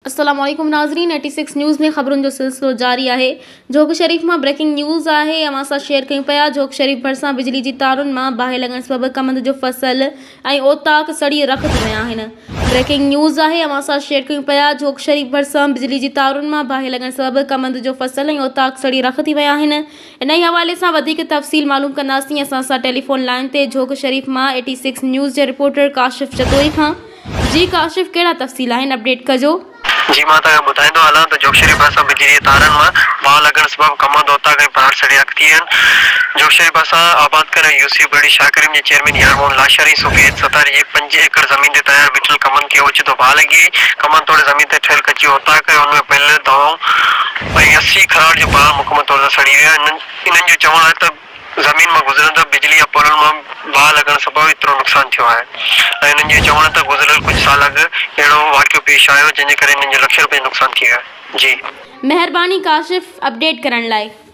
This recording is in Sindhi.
السلام عليڪم ناظرين ايٽي سڪس نيوز ۾ خبرن جو سلسلو جاري آهي جهوڪ شريف مان بريڪنگ نيوز آهي اوهان سان شيئر ڪيون پيا جهوڪ شريف ڀرسان بجلي جي تارن مان باهه لڳڻ سبب ڪمند جو فصل ۽ اوطاق سڙي رک ٿي ويا آهن بريڪنگ نيوز آهي اوهان سان شيئر ڪيون پيا جهوڪ شريف ڀرسان بجلي جي تارن مان باهه لڳڻ سبب ڪمند جو فصل ۽ اوطاق سڙي رک ٿي ويا آهن انهي حوالي سان وڌيڪ تفصيل معلوم ڪنداسين اسان سان ٽيليفون لائين تي جهوڪ شريف مان ايٽي سڪس نيوز جي رپورٽر ڪاشف جتوئي کان جي ڪاشف ڪهڙا تفصيل آهن اپڊيٽ ڪجو. جي مان توهان کي ٻڌائيندو هلان ته جوڳ شريف ڀرسان بجلي جي تارن مان باهه لڳڻ سبب ڪمند اوطاق ۽ پلاٽ سڙي رک ٿي ويا آهن. جوڳ شريف ڀرسان آباد ڪريل يو سي برڙي شاهه ڪريم جي چيئرمين يار محمد لاشاري ۽ صوفي عيد ستاري جي پنج ايڪڙ زمين تي تيار بيٺل ڪمند کي اوچتو باهه لڳي وئي. ڪمند توڙي زمين تي ٺهيل ڪچي اوطاق ۽ ان ۾ پيل دوائون ۽ 80 کراڙ جو پلاٽ مڪمل طور تي سڙي ويا. انهن جو چوڻ آهي ته. زمين مان گذرندڙ بجلي جا پولن مان باهه لڳڻ سبب ايترو نقصان ٿيو آهي ۽ انهن جو چوڻ ته گذريل ڪجهه سال اڳ اهڙو واقعو پيش آيو جنهن جي ڪري انهن جو لکين روپين جو نقصان ٿي ويو آهي. جي. مهرباني ڪاشف اپڊيٽ ڪرڻ لاء.